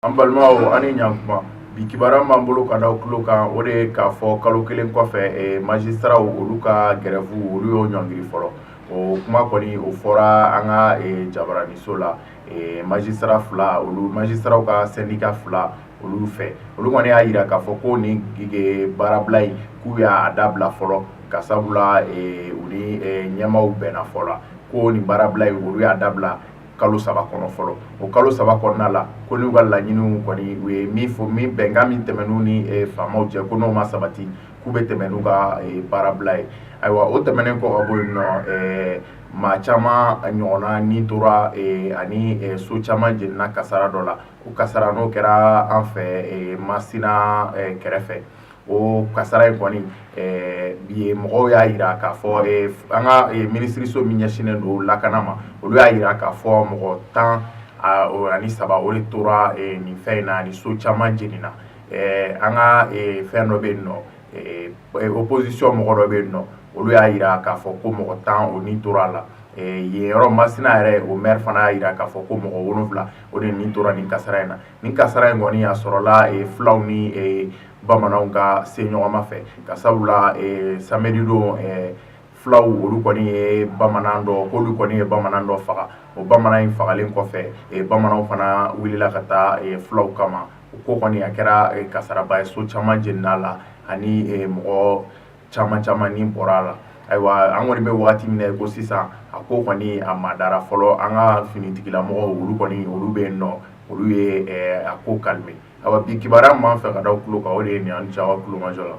An balimaw, ani ɲankuma. Bi kibaruya b'an bolo ka da tulo kan, o de ye k'a fɔ kalo 1 kɔfɛ, magistratw olu ka grève, olu y'o ɲɔngiri fɔlɔ. O kuma kɔni, o fɔra an ka jabaraniso la, magistrat fila, olu magistratw ka syndicat fila olu fɛ. Olu kɔni y'a jira k'a fɔ ko ni baarabila in, k'u y'a dabila fɔlɔ, ka sabula u ni ɲɛmaw bɛnna fɔlɔ ko nin baarabila in, olu y'a dabila kalo 3 kɔnɔ fɔlɔ. O kalo 3 kɔnɔna la, ko n'u ka laɲiniw kɔni, u ye min fɔ, min bɛnkan min tɛmɛn'u ni faamaw cɛ, ko n'o ma sabati, k'u bɛ tɛmɛ n'u ka baarabila ye. Ayiwa, o tɛmɛnen kɔ ka bɔ yen nɔ, maa caman ɲɔgɔnna ni tora ani so caman jenina kasara dɔ la. O kasara n'o kɛra an fɛ Masina kɛrɛfɛ. O kasara in kɔni bi, mɔgɔw y'a jira k'a fɔ an ka minisiriso min ɲɛsinnen don lakana ma, olu y'a jira k'a fɔ mɔgɔ 13, o de tora nin fɛn in na, ani so caman jenina. An ka fɛn dɔ bɛ yen nɔ, opposition mɔgɔ dɔ bɛ yen nɔ, olu y'a jira k'a fɔ ko mɔgɔ 10, o ni tora a la yen yɔrɔ. Masina yɛrɛ, o maire fana y'a jira k'a fɔ ko mɔgɔ 7, o de ni tora nin kasara in na. Nin kasara in kɔni, a sɔrɔla fulaw ni bamananw ka se ɲɔgɔnma fɛ, ka sabula samedi don, fulaw olu kɔni ye bamanan dɔ, k'olu kɔni ye bamanan dɔ faga. O bamanan in fagalen kɔfɛ, bamananw fana wulila ka taa fulaw kama. O ko kɔni, a kɛra kasaraba ye, so caman jenina la ani mɔgɔ caman caman ni bɔra a la. Ayiwa, an kɔni bɛ waati min na ko sisan, a ko kɔni a madara fɔlɔ. An ka finitigilamɔgɔw, olu kɔni, olu bɛ yen nɔ, olu ye a ko calmer. Ayiwa, bi kibaruya min b'an fɛ ka da tulo kan, o de ye nin. An ni ce aw ka tulomajɔ la.